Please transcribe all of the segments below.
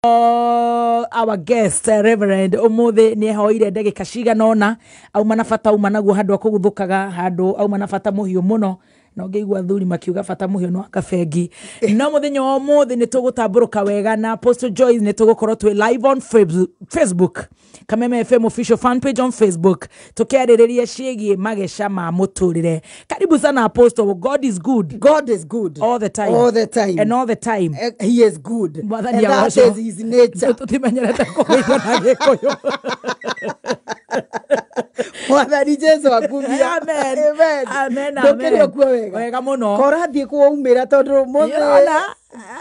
Our guest, Reverend, umuthi ni ehoire ndagika cigana ũna auma na bata, auma naguo handũ akũguthũkaga handũ auma na bata mũhiũ mũno, na ũngĩigua athuri makiuga bata mũhiũ no akabengi. No mũthenya wa ũmũthĩ nĩ tũgũtambũrũka wega na Apostle Joyce. Nĩ tũgũkorwo twĩ live on Facebook, Kameme FM official fan page on Facebook, tũkĩarĩrĩria ciĩgiĩ mageca ma mũtũrĩre. Karibu sana, Apostle. God is good. God is good. All the time. All the time. And all the time. He is good. Mwathani And that agocwo. is his nature. Tũtimenyerete kũgeithio na Gĩkũyũ. Mwathani Jesu akumia. Amen. Amen. Amen, Ndũkĩrĩ amen. okuo wega? Wega mũno. Korathiĩ kuo umĩra tondũ mũthĩ Nĩũrona?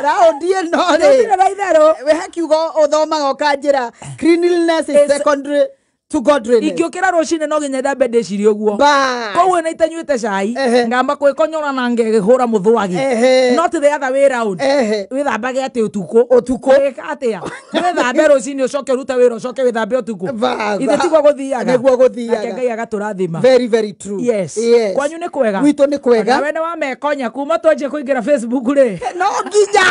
Raundi ĩno Tũtirĩ rĩ na itherũ. we he kiugo ũthomaga ũkanjĩra, "Cleanliness is secondary to godliness." Ingĩũkĩra rũcinĩ no nginya ndambe ndĩcirie ũguo. Bas. Koguo na itanyuĩte cai, ngamba kwĩkonyora na ngehũra mũthwagi. Not the other way round. Wĩthambage atĩ ũtukũ? Ũtukũ. Wĩka atĩa? Wĩthambe rũcinĩ, ũcoke ũrute wĩra, ũcoke wĩthambe ũtukũ? Ithe tiguo gũthiaga? Nĩguo gũthiaga. Nake Ngai agatũrathima. Very, very true. Yes. Yes. Kwanyu nĩ kwega? Gwitũ nĩ kwega. Nawe nĩ wamekonya kuma twanjie kũingĩra Facebook rĩ. No nginya.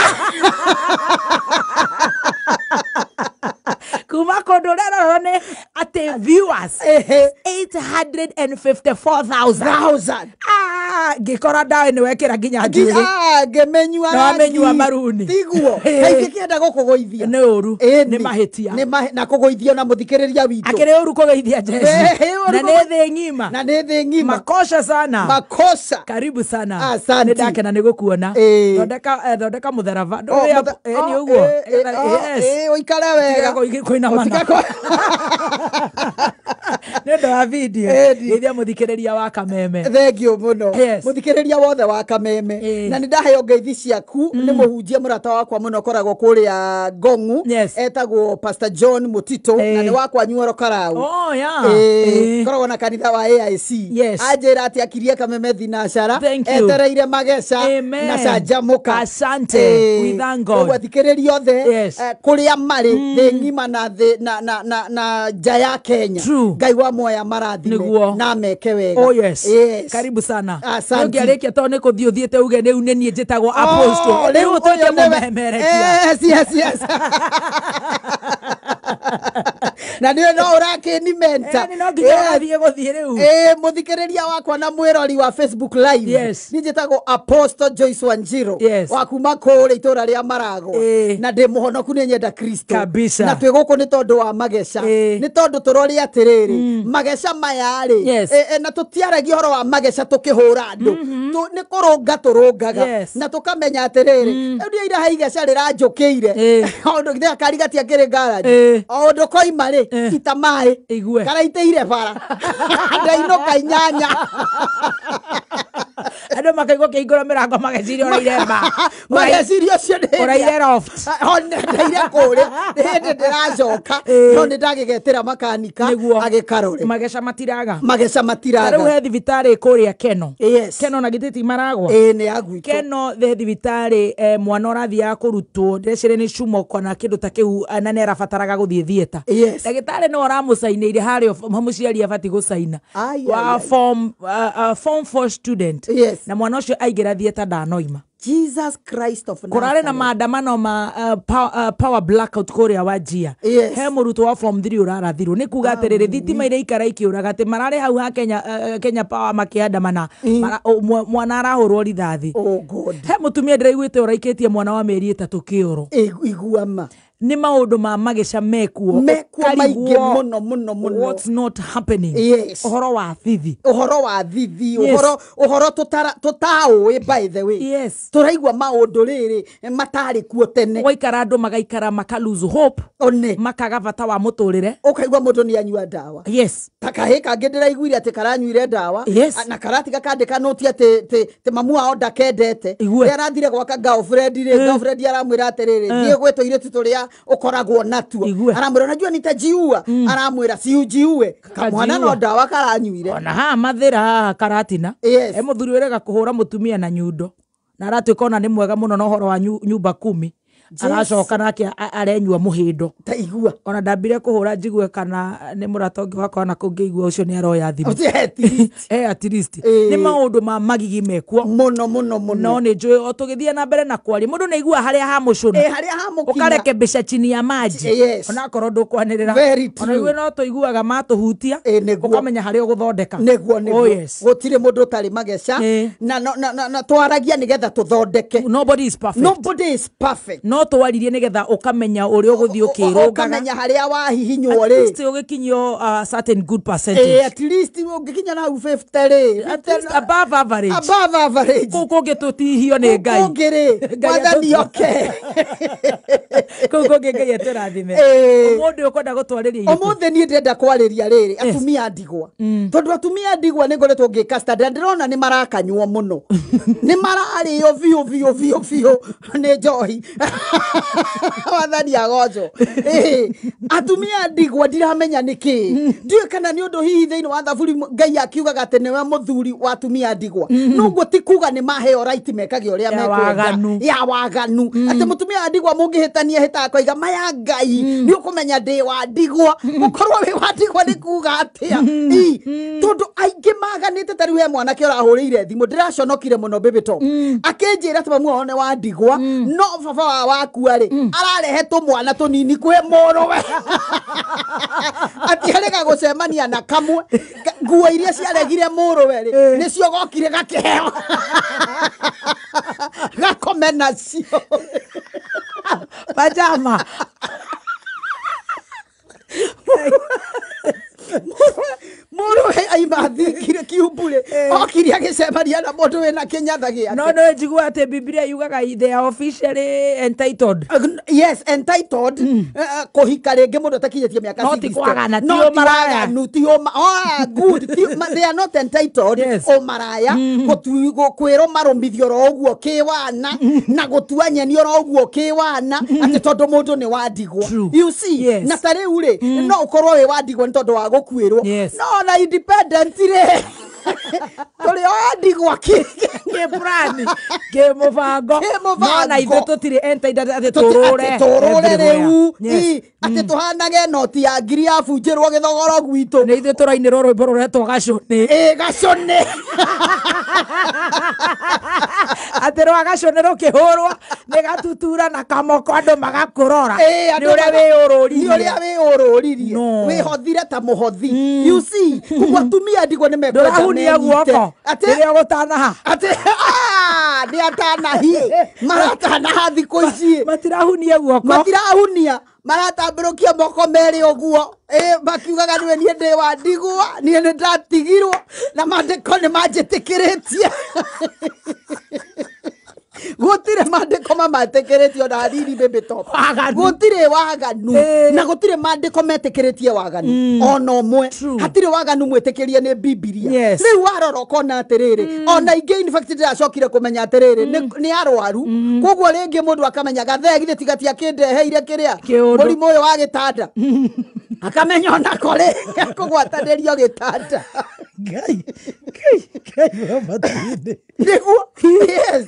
Kuma kũndũ ũrerorwo nĩ atĩ viewers 854,000. Thousand. Ah, ngĩkora ndawe nĩ wekĩra nginya njuĩrĩ. Ah, ngĩmenyua Na wamenyua rangi. maruni. Tiguo kaingĩkĩenda gũkũgũithia. Nĩ ũru. Ĩni. Nĩ mahĩtia. Na kũgũithio na mũthikĩrĩria witũ. Akĩrĩ ũru kũgeithia Eh, jeshi ũru na nĩ thĩ ng'ima. Na nĩ thĩ ng'ima. Makosha sana. Makosa. Karibu sana. Asante. Nĩ ndakena nĩ gũkuona. Thondeka, thondeka mũtharaba. Oh, Ndũrĩ nĩ oh, ũguo. oh, Yes. ũikare wega. Tiga kũinamana. Ũtiga Nĩ ũndũ wa video. Ĩni. Geithia mũthikĩrĩria wa Kameme. Thengiũ mũno. Yes. Mũthikĩrĩria wothe wa Kameme, na nĩ ndaheo ngeithi ciaku nĩ mũhunjia mũrata wakwa mũno ũkoragwo kũrĩa Ngong'u. Etagwo Pastor John Mutito, na nĩ wakwa Nyuoro Karau. Oh, yeah. Koragwo na kanitha wa AIC. Anjĩra atĩ akirie Kameme thinacara. Thank you. Etereire mageca Amen. na canjamũka. Asante. We thank God. Ũguo athikĩrĩria othe, kũrĩa marĩ thĩ ng'ima na thĩ na nja ya Kenya, True. Ngai wa moya marathime Nĩguo. na meke wega. Oh yes. Yes. Karibu sana. Asante. Ũngĩarĩkia tondũ nĩ kũthiĩ ũthiĩte uge rĩu nĩ niĩ njĩtagwo Apostle. Oh, Rĩu ũtuĩke ũyũ nĩwe. mũmemerekia. Yes. Na nĩ no ũrakĩnimenta. Ĩni no nginya ũrathiĩ gũthiĩ rĩu. Ĩ mũthikĩrĩria wakwa na mwĩrori wa Facebook Live, niĩ njĩtagwo Apostle Joyce Wanjiro wa kuma kũrĩa itũra rĩa Maragwa, na ndĩ mũhonoku, nĩ nyenda Kristo. Kabisa. Na twĩ gũkũ nĩ tondũ wa mageca, nĩ tondũ tũrore atĩrĩrĩ, mageca maya rĩ, na tũtiaragia ũhoro wa mageca tũkĩhũra andũ. Nĩ kũrũnga tũrũngaga, na tũkamenya atĩrĩrĩ, rĩu niĩ ira he igeca rĩranjũkĩire, ũndũ githĩ gakari gatiakĩrĩ garage, o ũndũ koima rĩ, ita maĩ. Igue. Karaitĩire bara, ndainũka 8. Andũ makaigua ũkĩhingũra mĩrango mageciria ũraire mba. Mageciria ũcio nĩ Ũraire loft. Ndaire kũrĩa nĩ hĩndĩ ndĩracoka, no nĩ ndagĩgetĩra makanika Nĩguo. agĩkarore. Mageca matiraga. Mageca Ta rĩu matiraga. he thibitarĩ kũrĩa Keno. Yes. Keno na githĩ ti Maragwa? Ĩĩ, nĩ ya gwitũ. Keno the thibitarĩ, mwana ũrathiaga kũrutwo, ndĩreciria nĩ cumo kana kĩndũ ta kĩu, na nĩ arabataraga gũthiĩ theatre. Ndagĩtarĩ no aramũcainĩire harĩa mũciari abatiĩ gũcaina. Ai, Wa ai, ai. form 4 student. Na mwana ũcio aingĩra theatre ndanoima. Jesus Christ of Kũrarĩ na Nazareth. maandamano ma power blackout kũrĩa Wajia. He mũrutwo wa form 3 ũrarathirwo nĩ kuga atĩrĩrĩ, thitima iraikara ikĩũraga atĩ mararĩ hau ha Kenya, Kenya Power makĩandamana. Mwana arahũrwo rithathi. Oh God. He mũtumia ndĩraiguĩte ũraikĩtie mwana wa mĩeri 3 kĩoro. Igua ma. Nĩ maũndũ ma mageca mekuo. Mekuo maingĩ Ũkarigwo mũno mũno mũno. what's not happening. Ũhoro wa thithi. Ũhoro wa thithi. Ũhoro tũtaũĩ, by the way. Tũraigua maũndũ rĩrĩ matarĩ kuo tene. Gwaikara andũ magaikara maka lose hope. One. Makaga bata wa mũtũrĩre. Ũkaigua mũndũ nĩ anyua ndawa. Ta kahĩ kangĩ ndĩraiguire atĩ karanyuire ndawa, na karatiga kandĩka nũti atĩ tĩ mamu wao ndakendete. Igue. Rĩrĩa arathire gwaka girlfriend rĩ, girlfriend aramwĩra atĩrĩrĩ, thiĩ gwĩ tũirĩtu tũrĩa ũkoragwo natuo. Igue. Aramwĩra, "Unajua nitajiua." Aramwĩra, "Siujiue." Kamwana Kajiua. no ndawa karanyuire. Ona haha mathĩra haha Karatina, he mũthuri ũrega kũhũra mũtumia na nyundo, na aratuĩka ona nĩ mwega mũno na ũhoro wa nyumba kumi. Aracoka nake arenyua mũhĩndo. Ta igua. Ona ndambire kũhũra njigue kana nĩ mũrata ũngĩ wakwa na kũngĩigua ũcio nĩ aroya thimũ. At least. Nĩ maũndũ ma magigi mekuo. Mũno mũno mũno. No nĩ njũĩ o tũgĩthiĩ na mbere na kwaria mũndũ nĩ aigua harĩa hamũcũna. Harĩa hamũkinya. Ũkareke mbica chini ya maji. Yes. Onakorwo ndũkwanĩrĩra. Ona ithuĩ no tũiguaga matũhutia. Ũkamenya harĩa ũgũthondeka. Nĩguo nĩguo. Oh, yes. Gũtirĩ mũndũ ũtarĩ mageca. Na twaragia nĩgetha tũthondeke. Nobody is perfect. Nobody is perfect. No twaririe nĩgetha ũkamenya ũrĩa ũgũthiĩ ũkĩrũngaga. Ũkamenya harĩa wahihinywo rĩ. At least ũgĩkinyio a certain good percentage. At least ũngĩkinya na hau 50 rĩ. At least above average. Above average. Kũu kũngĩ tũtihio nĩ Ngai. Kũu kũngĩ rĩ, Mwathani oke. Kũu kũngĩ Ngai atũrathime. Ũmũthĩ ũkwenda gũtwarĩria irĩkũ? Ũmũthĩ niĩ ndĩrenda kwarĩria rĩrĩ atumia a ndigwa. Tondũ atumia a ndigwa nĩ ngoretwo ngĩka study na ndĩrona nĩ marakanywo mũno. Nĩ mararĩo biũ biũ biũ biũ nĩ njohi. Wathani agocwo. Atumia a ndigwa ndiramenya nĩkĩ. Ndiũĩ kana nĩ ũndũ hihi thĩinĩ wa thaburi Ngai akiugaga atĩ nĩwe mũthuri wa atumia a ndigwa. Noguo ti kuga nĩ maheo right mekage ũrĩa mekwenda. Ya waganu. Atĩ mũtumia wa ndigwa mũngĩhĩtania hĩtaga akoiga maya Ngai nĩ ũkũmenya ndĩ wa ndigwa. Gũkorwo wĩ wa ndigwa nĩ kuga atĩa. Tondũ aingĩ maganĩte ta rĩu he mwanake ũrahũrĩire thimũ ndĩraconokire mũno Baby Top. Akĩnjĩra atĩ mamu wao nĩ wa ndigwa no baba wa wakua rĩ ararehe tũmwana tũnini kwĩ mũrũwe. Atiarega gũcemania na kamwe nguo iria ciaregire mũrũwe rĩ nĩcio gokire gakĩheo. Gakome nacio. Pajama. Mũrũwe aimathikire kiumbure okire agĩcemania na mũndũ wĩna kĩnyatha gĩake. No no njigua atĩ Biblia yugaga they are officially entitled. Yes, entitled kũhika rĩngĩ mũndũ atakinyĩtie mĩaka 60. No ti kwagana, ti ũmaraya. Ti good. They are not entitled. Ũmaraya kwĩrwo marũmithio oro ũguo kĩwana na gũtua nyeni oro ũguo kĩwana atĩ tondũ mũndũ nĩ wa ndigwa. You see, na ta rĩu rĩ no ũkorwo wĩ wa ndigwa nĩ tondũ wa gũkuĩrwo. No na independent rĩ tũrĩ o ndigwa kĩplani kĩmũbango. No na ithuĩ tũtirĩ entitled atĩ tũrũre rĩu atĩ tũhanage noti ya ngiri yabunjĩrwo gĩthogoro gwitũ. Nĩ ithuĩ tũrainĩrwo rwĩmbo rũretwo gacũnĩ. Gacũnĩ. Atĩ rwa gacũnĩ rũkĩhũrwo nĩ gatutura na kamoko andũ magakũrora. Nĩ ũrĩa wĩyũrũririe. Nĩ ũrĩa wĩyũrũririe. Wĩhothire ta mũhothi. You see, koguo atumia ndigwa nĩ mekwenda ndũrahunia guoko rĩrĩa ũgũtanaha. Atĩ nĩ atanahi maratanaha thikũ ici. Matirahunia guoko. Matirahunia. Maratambũrũkia moko merĩ ũguo makiugaga nĩwe niĩ ndĩ wa ndigwa niĩ nĩ ndatigirwo na maandĩko nĩ manjĩtĩkĩrĩtie. Gũtirĩ maandĩko mamatĩkĩrĩtie ona hanini Baby Top. Gũtirĩ waganu na gũtirĩ maandĩko metĩkĩrĩtie waganu ona ũmwe. Hatirĩ waganu mwĩtĩkĩrie nĩ Bibilia. Rĩu warora ũkona atĩrĩrĩ ona ingĩ in fact ndĩracokire kũmenya atĩrĩrĩ nĩ arwaru. Koguo rĩngĩ mũndũ akamenya gathee githĩ tiga tiakĩndeheire kĩrĩa mũrimũ ũyũ wa gĩtanda. Akamenya onako rĩ kũgwatanĩrio gĩtanda. Ngai Ngai wa matu-inĩ. Nĩguo yes.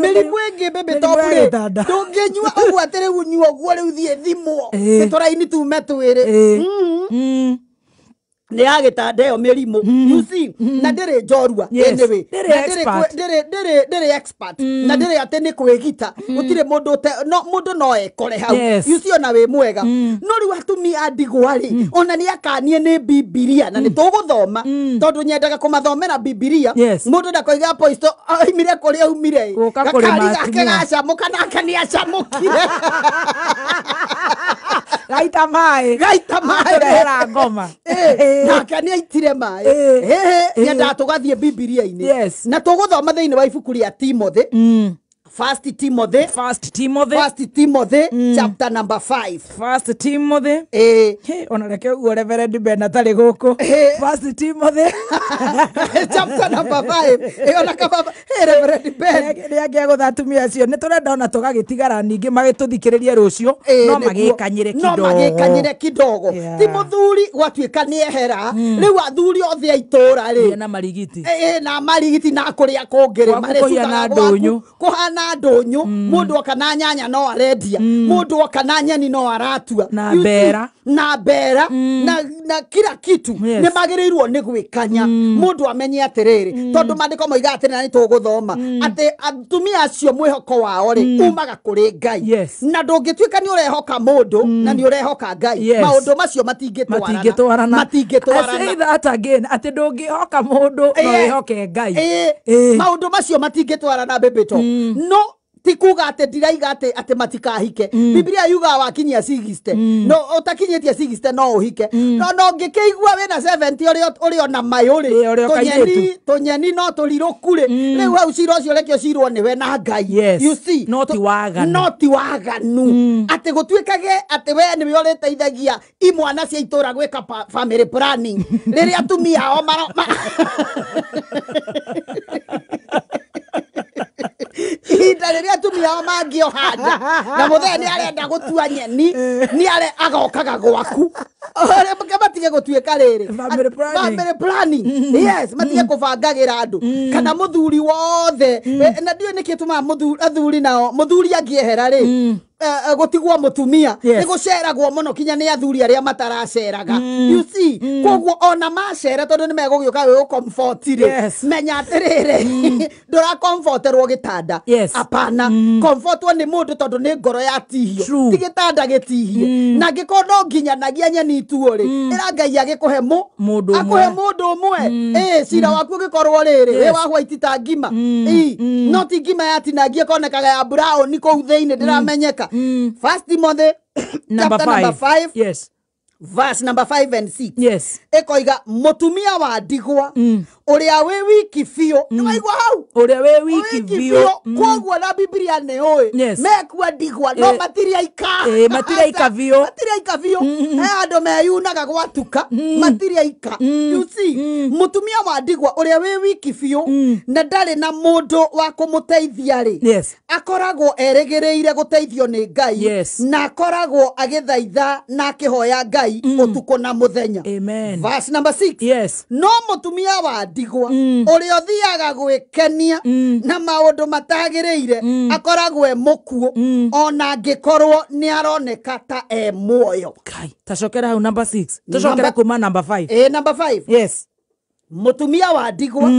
Mĩrimũ ĩngĩ Baby Top rĩ ndũngĩnyua ũguo atĩ rĩu nyua ũguo rĩu thiĩ thimwo nĩ tũraini tume twĩrĩ. Nĩ ya gĩtanda ĩyo mĩrimũ. You see, na ndĩrĩ njorua anyway. Ndĩrĩ expert na ndĩrĩ atĩ nĩ kwĩgita. Gũtirĩ mũndũ no mũndũ no ekore hau. You see ona wĩ mwega. No rĩu atumia a ndigwa rĩ ona nĩ akanie nĩ Bibilia na nĩ tũgũthoma tondũ nyendaga kũmathomera Bibilia. Mũndũ ndakoiga apostle oimire kũrĩa aumire. Gakari gake gacamũka nake nĩ acamũkire. Gaita maĩ. Gaita maĩ. Atũrehera ngoma. Nake nĩ aitire maĩ. Nyendaga tũgathiĩ Bibilia-inĩ. Na tũgũthoma thĩinĩ wa ibuku rĩa Timothy. First Timothy. First Timothy. First Timothy chapter number 5. First Timothy. Ona reke uguo Reverend Ben atarĩ gũkũ. First Timothy chapter number 5. Ona kaba Reverend Ben nĩ angĩagũtha atumia acio nĩ tũrenda ona tũgagĩtigara ningĩ magĩtũthikĩrĩrie rũciũ no magĩkanyĩre kidogo. No magĩkanyĩre kidogo. Ti mũthuri gwatuĩka nĩ ehera rĩu athuri othe a itũra rĩ na marigiti. Na marigiti na kũrĩa kũngĩ rĩ marĩcutaga ndũnyũ kũhana na ndũnyũ, mũndũ oka na nyanya no arendia, mũndũ oka na nyeni no aratua, na mbera, na mbera, na kila kitu. Nĩ magĩrĩirwo nĩ gwĩkanya mũndũ amenye atĩrĩrĩ, tondũ maandĩko moigaga atĩrĩ, na nĩ tũgũthoma atĩ atumia acio mwĩhoko wao rĩ umaga kũrĩ Ngai. Na ndũngĩtuĩka nĩ ũrehoka mũndũ na nĩ ũrehoka Ngai, maũndũ macio matingĩtwarana. I say that again, atĩ ndũngĩhoka mũndũ no wĩhoke Ngai. Maũndũ macio matingĩtwarana bebito. No ti kuga atĩ ndiraiga atĩ matikahike. Biblia yugaga wakinyia 60, no ũtakinyĩtie 60 no ũhike. No ngĩkĩigua wĩna 70 ũrĩ ona mayũ rĩ, tũnyeni no tũrirũku rĩ, rĩu hau cira ũcio reke ũcirwo nĩwe na Ngai. You see, no ti waganu, no ti waganu atĩ gũtuĩkage atĩ we nĩwe ũrĩteithagia imwana cia itũra gwĩka family planning rĩrĩa atumia ao ihinda rĩrĩa atumia ao mangĩohanda na mũthee nĩ arenda gũtua nyeni, nĩ are agokaga gwaku. Matige gũtuĩka rĩrĩ family planning. Yes, matige kũbangagĩra andũ kana mũthuri wothe. Na ndiũĩ nĩkĩ tũmaga athuri nao, mũthuri angĩehera rĩ gũtigwo mũtumia nĩ gũceragwo mũno kinya nĩ athuri arĩa mataraceraga. You see, koguo ona macera tondũ nĩ megũgĩũka gwĩgũ-comfort rĩ, menya atĩrĩrĩ, ndũra-comforterwo gĩtanda. Apana, comfortwo nĩ mũndũ tondũ nĩ ngoro yatihio, ti gĩtanda gĩtihie. Na angĩkorwo no nginyanagia nyeni ituo rĩ, ĩra Ngai agĩkũhe mũndũ ũmwe. Cira waku ũgĩkorwo rĩrĩ wĩ wa white ta ngima, no ti ngima yatinangie ĩkonekaga ya brown kũu thĩinĩ ndĩramenyeka. First Timothy number 5, yes, verse number 5 and 6. Yes, ekoiga mutumia wa ndigwa uria wi wiki biũ. Nĩ waigua hau, uria wi wiki biũ. Koguo na Biblia nĩ ũĩ mekua ndigwa no matiriaika, matiriaika biũ, matiriaika biũ. He andũ meyunaga gwatuka, matiriaika. You see, mutumia wa ndigwa uria wi wiki biũ na ndarĩ na mũndũ wa kũmũteithia rĩ, akoragwo erĩgĩrĩire gũteithio nĩ Ngai, na akoragwo agĩthaitha na akĩhoya Ngai ũtukũ na mũthenya. Amen. Verse number 6. Yes. No mutumia wa ndigwa ũrĩa ũthiaga gwĩkenia na maũndũ matagĩrĩire akoragwo e mũkuũ ona angĩkorwo nĩ aroneka ta e muoyo. Kai, tacokera hau number 6. Tacokera kuma number 5. Number 5. Yes. Mutumia wa ndigwa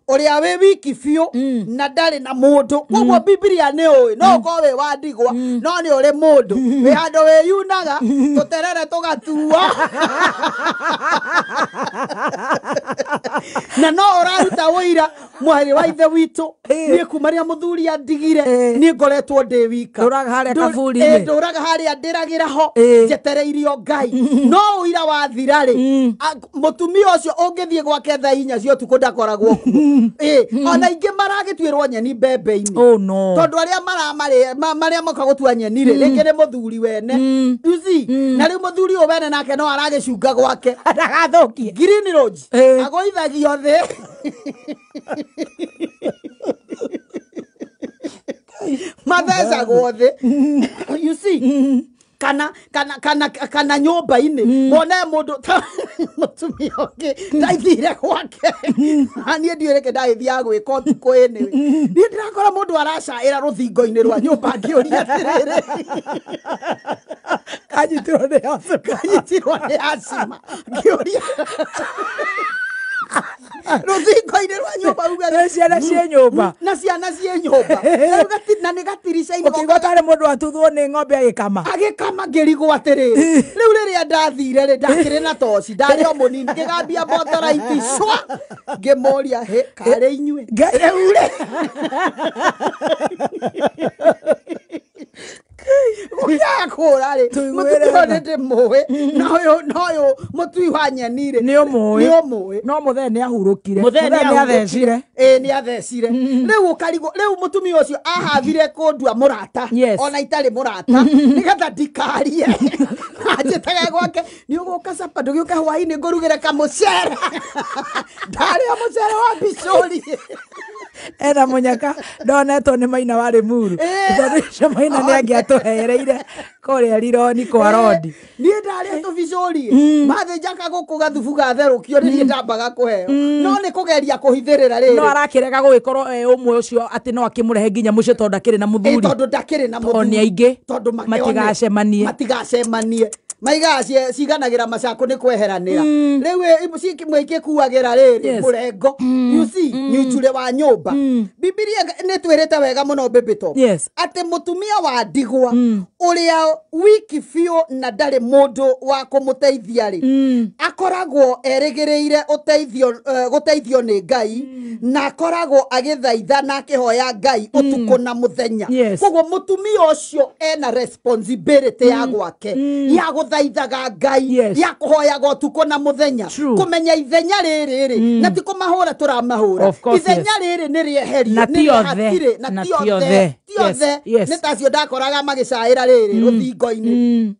ũrĩa wĩ wiki biũ na ndarĩ na mũndũ. Koguo Biblia nĩ ũĩ no ũkorwo wĩ wa ndigwa no nĩ ũrĩ mũndũ wĩ handũ wĩyunaga tũterere tũgatua na no ũraruta ũira mwarĩ wa ithe witũ. Niĩ kuma rĩrĩa mũthuri andigire niĩ ngoretwo ndĩ wika, ndũraga harĩa kaburi-inĩ, ndũraga harĩa ndĩragĩra ho njetereirio Ngai. No ũira wathira rĩ, mũtumia ũcio ũngĩthiĩ gwake thaa 4 cia ũtukũ ndakoragwo kuo. Ona ingĩ maragĩtuĩrwo nyeni mbembe-inĩ. Oh no. Tondũ arĩa marĩa moka gũtua nyeni rĩ, rĩngĩ nĩ mũthuri wene. You see, na rĩu mũthuri ũyũ wene nake no aragĩcunga gwake ndagathũkie Green Lodge agũithagio thĩ. Mathecagwo thĩ. You see, kana kana kana kana nyũmba-inĩ wone mũndũ mũtumia ũngĩ ndaithire gwake. Niĩ ndiũĩ nĩkĩ ndagĩthiaga gwĩka ũtukũ ĩnĩ. Niĩ ndĩrakora mũndũ aracaĩra rũthingo-inĩ rwa nyũmba ngĩũria atĩrĩrĩ, kanyitirwo nĩ asima, kanyitirwo nĩ asima, ngĩũria rũthingo-inĩ rwa nyũmba uga na ciana ciĩ nyũmba, na ciana ciĩ nyũmba na nĩ gatirica-inĩ ũkĩigua tarĩ mũndũ atuthwo nĩ ng'ombe agĩkama, agĩkama ngĩrigwo atĩrĩrĩ, rĩu rĩrĩa ndathire rĩ ndakĩrĩ na toci, ndarĩ o mũnini, ngĩgambia mbotoraiti cwa, ngĩmũria hĩ karĩ inyuĩ rĩu rĩ gũkĩaga kũra rĩ, mũtumia nĩ ndĩmũĩ na ũyũ mũtui wa nyeni rĩ nĩ ũmũĩ, no mũthee nĩ ahurũkire, mũthee nĩ athecire, nĩ athecire. Rĩu ũkarigwo, rĩu mũtumia ũcio ahathire kũndua mũrata ona itarĩ mũrata nĩgetha ndikarie anjĩtage gwake nĩ ũgũka capa, ndũgĩũke hwaĩ-inĩ ngũrugĩre kamũcere, ndarĩa mũcere wa mbicũri. Ena munyaka ndonetwo nĩ Maina wa Limuru. Tondũ icio Maina nĩ angĩatũhereire kũrĩa Rironi kwa Rodi. Niĩ ndarĩa tũbicũri mathĩnja kagũkũ gathubu gatherũkio nĩ niĩ ndambaga kũheo, no nĩ kũgeria kũhithĩrĩra rĩrĩ. No arakĩrega gũgĩkorwo e ũmwe ũcio atĩ no akĩmũrehe nginya mũciĩ tondũ ndakĩrĩ na mũthuri. Tondũ ndakĩrĩ na mũthuri. Tondũ nĩ aingĩ. Tondũ matigacemanie. Matigacemanie. Maigaga ciganagĩra macakũ nĩ kweheranĩra. Rĩu imwe ikĩkuagĩra rĩrĩ mũrengo. You see, nyuncure wa nyũmba. Bibilia nĩ twĩrĩte wega mũno Bĩbĩto. Atĩ mũtumia wa ndigwa ũrĩa wiki biũ na ndarĩ mũndũ wa kũmũteithia rĩ, akoragwo erĩgĩrĩire ũteithio, gũteithio nĩ Ngai, na akoragwo agĩthaitha na akĩhoya Ngai ũtukũ na mũthenya. Koguo mũtumia ũcio ena responsibility ya gwake ya gũthaithaga Ngai, ya kũhoyaga ũtukũ na mũthenya, kũmenya ithenya rĩrĩ rĩ, na ti kũmahũra tũramahũra, ithenya rĩrĩ nĩ rĩeherie, na ti othe, na ti othe, ti othe nĩ tacio ndakoraga magĩcaĩra rĩrĩ rũthingo-inĩ.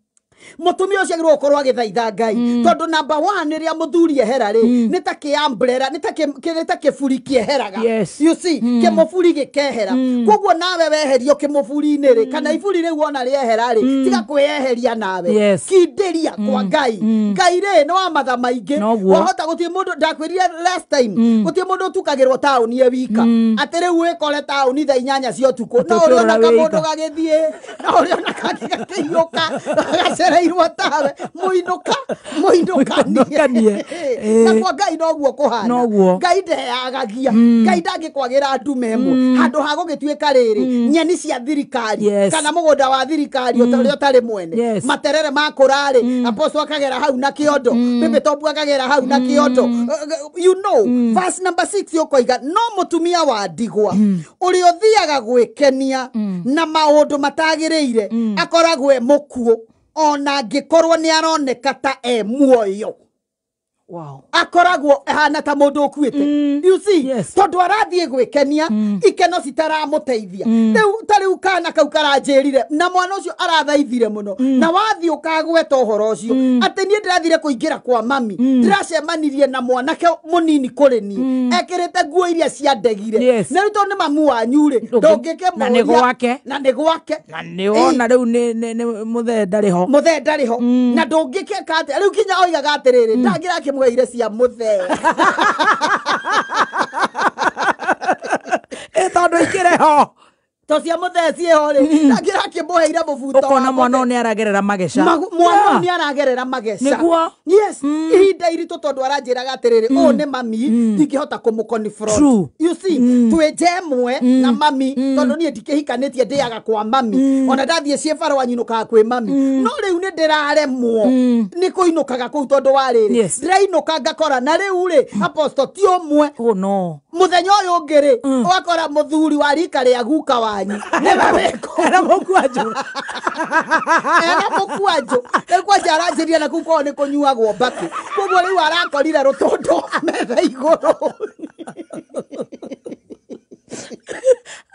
Mũtumia ũcio agĩrĩirwo gũkorwo agĩthaitha Ngai, tondũ number 1 rĩrĩa mũthuri ehera rĩ, nĩ ta kĩ umbrella, nĩ ta kĩburi kĩeheraga. You see, kĩmũburi gĩkehera. Koguo nawe weherio kĩmũburi-inĩ rĩ, kana iburi rĩu wona rĩehera rĩ, tiga kwĩyeheria nawe, kindĩria kwa Ngai. Ngai rĩ nĩ wa matha maingĩ, wahota gũtirĩ mũndũ, ndakwĩrire last time, gũtirĩ mũndũ ũtukagĩrwo taũni e wika, atĩ rĩu wĩkore taũni thaa 8 cia ũtukũ, no ũrĩona kamũndũ gagĩthiĩ, no ũrĩona kangĩ gakĩhiũka, gacereirwo tawe, mũinũka mũinũkanie. Na kwa Ngai noguo kũhana. Ngai ndeyagagia, Ngai ndangĩkwagĩra ndume ĩmwe handũ ha gũgĩtuĩka rĩrĩ nyeni cia thirikari kana mũgũnda wa thirikari ũrĩa ũtarĩ mwene, materere makũra rĩ, apostle akagera hau na kĩondo, Bĩbĩtobu akagera hau na kĩondo. You know, verse number 6 ũkoiga no mũtumia wa ndigwa ũrĩa ũthiaga gwĩkenia na maũndũ matagĩrĩire akoragwo e mũkuũ ona angĩkorwo nĩ aroneka ta e muoyo. Wow. Akoragwo ahana ta mũndũ ũkuĩte. You see, tondũ arathiĩ gwĩkenia ikeno citaramũteithia. Rĩu ta rĩu kana kau karanjĩrire, na mwana ũcio arathaithire mũno, na wathiĩ ũkagweta ũhoro ũcio atĩ niĩ ndĩrathire kũingĩra kwa mami, ndĩracemanirie na mwanake mũnini kũrĩ niĩ, ekĩrĩte nguo iria ciandegire. Na rĩu tondũ nĩ mamu wanyu rĩ, ndũngĩkĩmũria, na nĩ gwake, na nĩ gwake, na nĩ wona rĩu nĩ mũthee ndarĩ ho, mũthee ndarĩ ho, na ndũngĩkĩka atĩa. Rĩu kinya oigaga atĩrĩrĩ, ndangĩrakĩmũheire cia mũthee tondũ ikĩrĩ ho, to cia mũthee ciĩho rĩ, ndangĩrakĩmũheire mũbuto. Ũkona mwana ũyũ nĩ aragerera mageca, mwana ũyũ nĩ aragerera mageca. Nĩguo. Yes, ihinda iritũ tondũ aranjĩraga atĩrĩrĩ, ũyũ nĩ mami, ndingĩhota kũmũconfront. You see, twĩ nja ĩmwe na mami, tondũ niĩ ndikĩhikanĩtie, ndĩaga kwa mami, ona ndathiĩ ciĩbarũa nyinũkaga kwĩ mami, no rĩu nĩ ndĩraremwo nĩ kũinũkaga kũu tondũ wa rĩrĩ, ndĩrainũka ngakora na rĩu rĩ, apostle ti ũmwe. Oh no. Mũthenya ũyũ ũngĩ rĩ, ũgakora mũthuri wa rika rĩa guka wanyu nĩwe wĩkũ ena mũkwanjũ, ena mũkwanjũ. Rĩu kwanja aranjĩria na kũu kwao nĩ kũnyuagwo mbakĩ, koguo rĩu arakorire rũtũndũ metha igũrũ,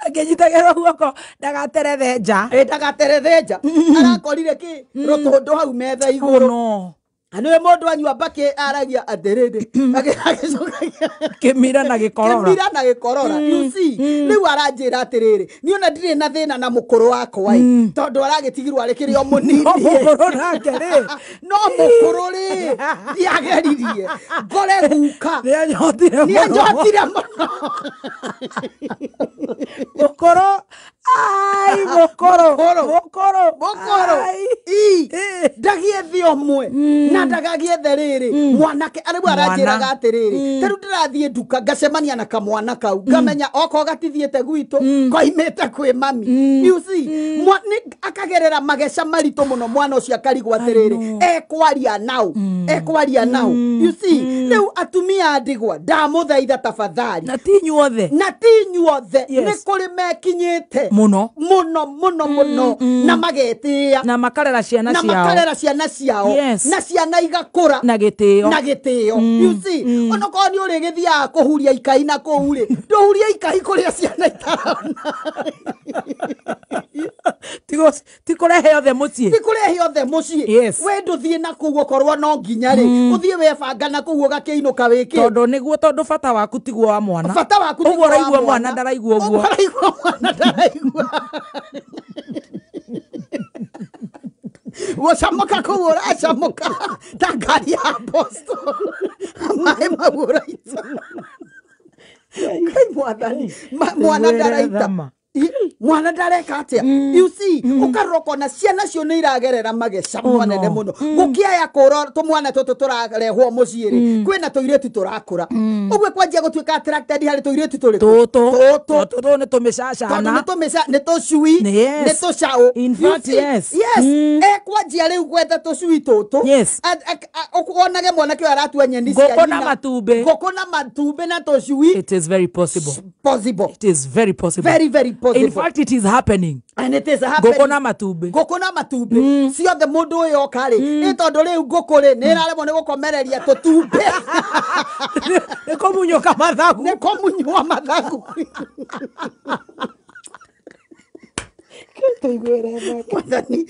akĩnyitagĩrwo guoko ndagaterethe nja. Ndagaterethe nja, arakorire kĩ rũtũndũ hau metha igũrũ. Nĩwe mũndũ anyua mbakĩ aragia atĩrĩrĩ, agĩcokagia kĩmira na gĩkorora, kĩmira na gĩkorora. You see, rĩu aranjĩra atĩrĩrĩ, niĩ ona ndirĩ na thĩna na mũkũrũ wakwa ĩ, tondũ aragĩtigirwo arĩ kĩrĩ o mũnini. No mũkũrũ nake rĩ, no mũkũrũ rĩ, ndiageririe ngore guka nĩanyotire mũno, nĩanyotire mũno. Mũkũrũ, ai mũkũrũ, mũkũrũ, mũkũrũ, ndagiethe ũmwe na ndagagiethe rĩrĩ mwanake. Rĩu aranjĩraga atĩrĩrĩ, ta rĩu ndĩrathiĩ nduka ngacemania na kamwana kau, ngamenya oko gatithiĩte gwitũ, koimĩte kwĩ mami. You see, akagerera mageca maritũ mũno mwana ũcio, akarigwo atĩrĩrĩ, ekwaria nau, ekwaria nau. You see, rĩu atumia a ndigwa ndamũthaitha tafadhali, na ti inyuothe, na ti inyuothe, nĩ kũrĩ mekinyĩte mũno mũno mũno mũno, na magetĩĩa, na makarera ciana ciao, na makarera ciana ciao, na ciana igakũra na gĩtĩo, na gĩtĩo. You see, onokorwo nĩ ũrĩgĩthiaga kũhuria ikai na kũu rĩ, ndũhurie ikai kũrĩa ciana itarona. Ti kũrehe othe mũciĩ. Ti kũrehe othe mũciĩ. Yes. We ndũthiĩ na kũu okorwo no nginya rĩ, ũthiĩ webanga na kũu ũgakĩinũka wĩkĩ. Tondũ nĩguo, tondũ bata waku tiguo wa mwana. Bata waku ũguo tiguo wa ũraigua mwana ndaraigua ũguo. Ũguo ũraigua mwana ndaraigua. Gũcamũka kũu ũracamũka ta ngari ya Boston. Maĩ mau ũraita. Ngai mwathani, mwana ndaraita. Mwana ndareka atia? You see, ukarora ukona ciana cio nĩ iragerera mageca manene mũno. Gũkĩaya kũra tũmwana tũtũ tũrarehwo mũciĩ rĩ, kwĩna tũirĩtu tũrakũra. Ũguo kwanjia gũtuĩka attracted harĩ tũirĩtu tũrĩkũ? Tũtũ. Tũtũ. Tũtũ nĩ tũmĩcacana. Tondũ nĩ tũcui, nĩ tũcaũ. In fact, yes. Yes. Ekwanjia rĩu gwetha tũcui tũtũ. Yes. Wonage mwanake ũyũ aratua nyeni cia Ngũkũ na nyina. matumbĩ. Ngũkũ na matumbĩ na tũcui. It is very possible. Possible. It is very possible. Very, very possible. In fact, it is happening. And it is happening. Ngũkũ na matumbĩ. Ngũkũ na matumbĩ. Ciothe mũndũ ũyũ oka rĩ, nĩ tondũ rĩu ngũkũ rĩ, nĩ ĩraremwo nĩ gũkomereria tũtumbĩ. Nĩ kũmunyũka mathagu. Nĩ kũmunyũa mathagu. Mwathani.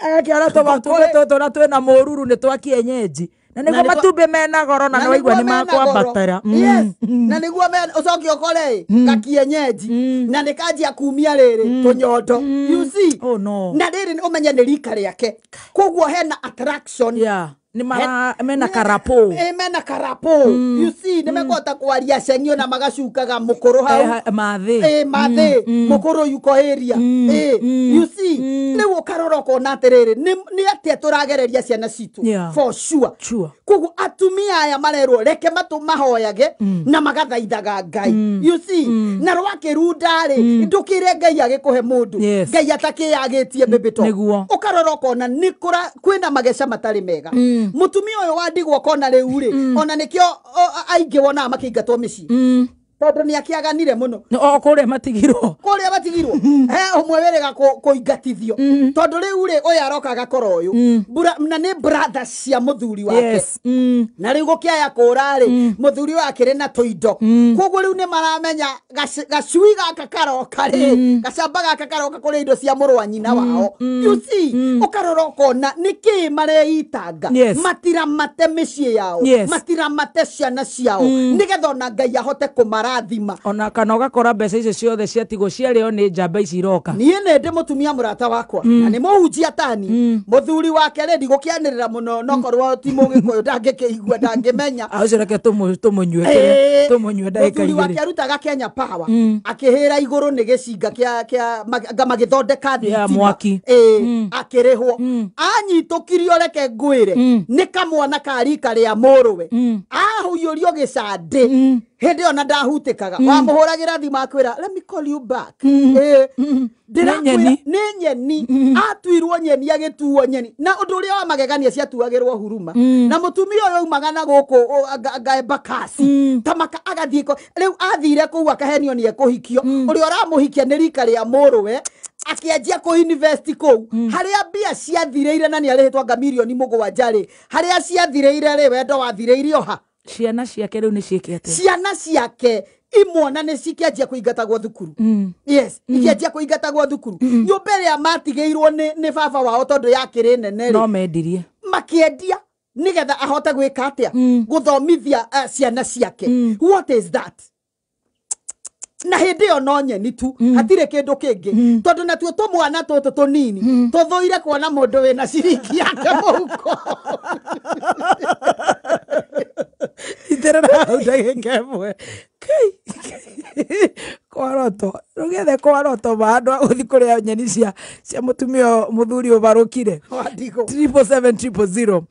Agakĩona tũmatumbĩ tũtũ na twĩna mũruru nĩ twa kienyeji. Na nĩguo matumbĩ mena goro na nĩwaigua nĩ makwambatĩra. Yes. Na nĩguo ũcoke ũkore gakienyeji na nĩ kanjia kumia rĩrĩ tũnyondo. You see? Oh no. Na rĩrĩ ũmenye nĩ rika rĩake. Koguo hena attraction. Yeah. Nĩ mara mena karapo. Mena karapo. You see, nĩ mekũhota kwaria ceng'io na magacukaga mũkũrũ hau. Mathĩ. Mathĩ. Mũkũrũ yuko area. You see, rĩu ũkarora ũkona atĩrĩrĩ, nĩ atĩa tũragereria ciana citũ. For sure. Sure. Koguo atumia aya marerwo reke matũ mahoyage na magathaithaga Ngai. You see, na rwakĩrunda rĩ, ndũkĩre Ngai agĩkũhe mũndũ. Ngai atakĩyagĩtie bĩbĩto. Ũkarora ũkona nĩ kwĩna mageca matarĩ mega. Mũtumia ũyũ wa ndigwa kona rĩu rĩ, ona nĩkĩo aingĩ wonaga makĩingatwo mĩciĩ. Tondũ nĩ akĩaganire mũno. O kũrĩa matigirwo. Kũrĩa matigirwo. He ũmwe wĩrĩga kũingatithio. Tondũ rĩu rĩ, ũyũ aroka agakora ũyũ. Na nĩ brothers cia mũthuri wake. Yes. Na rĩu gũkĩaya kũra rĩ, mũthuri ũyũ akĩrĩ na tũindo. Koguo rĩu nĩ maramenya gacui gaka karoka rĩ, gacamba gaka karoka kũrĩa indo cia mũrũ wa nyina wao. You see, ũkarora ũkona nĩkĩĩ mareitanga. Matiramate mĩciĩ yao. Matiramate ciana ciao. Nĩgetha ona Ngai ahote kũmara. Ona kana ũgakora mbeca icio ciothe ciatigwo ciarĩo nĩ njamba ici iroka. Niĩ nĩ ndĩ mũtumia mũrata wakwa na nĩ mũhunjia tani. Mũthuri wake rĩ, ndigũkĩanĩrĩra mũno nokorwo ti mũgĩkũyũ ndangĩkĩigua ndangĩmenya. Ũcio reke tũmũnyue tũmũnyue ndagĩka igĩrĩ. Mũthuri wake arutaga Kenya Power akĩhĩra igũrũ nĩ gĩcinga kĩa anga magĩthondeka thitima mwaki. Akĩrĩhwo. Anyitũkirio reke ngwĩre nĩ kamwana ka rika rĩa mũrũwe. Ahũiyũrio gĩcandĩ. Hĩndĩ ĩyo na ndahutĩkaga. Wamũhũragĩra thimũ akwĩra, let me call you back. Ndĩrakwĩra nĩ nyeni. Atuirwo nyeni agĩtuo nyeni. Na ũndũ ũrĩa wa magegania ciatuagĩrwo huruma. Na mũtumia ũyũ aumaga na gũkũ Embakasi. Ta maka agathiĩ rĩu athire kũu akahenio nĩ ekũhikio. Ũrĩa ũramũhikia nĩ rika rĩa mũrũwe. Akĩanjia kũ-invest kũu harĩa mbia ciathirĩire na nĩ arĩhĩtwo anga mirioni 7 rĩ, harĩa ciathirĩire rĩ, wendo wathirĩire ha? Ciana ciake rĩu nĩ ciĩke atĩa? Ciana ciake imwana nĩ cikĩanjia kũingatagwo thukuru. Yes, ikĩanjia kũingatagwo thukuru. Nyũmba ĩrĩa matigĩirwo nĩ baba wao tondũ yakĩrĩ nene rĩ, no mendirie. Makĩendia nĩgetha ahote gwĩka atĩa? Gũthomithia ciana ciake. What is that? Na hĩndĩ ĩyo no nyeni tu, hatirĩ kĩndũ kĩngĩ. Tondũ natuo tũmwana tũtũ tũnini tũthũire kuona mũndũ wĩna ciringi yake mũhuko. Iterera hau ndagĩka ĩmwe. Kwaroto rũgethe kwaroto ma andũ a gũthiĩ kũrĩa nyeni cia mũtumia mũthuri ũbarũkire. 777 000.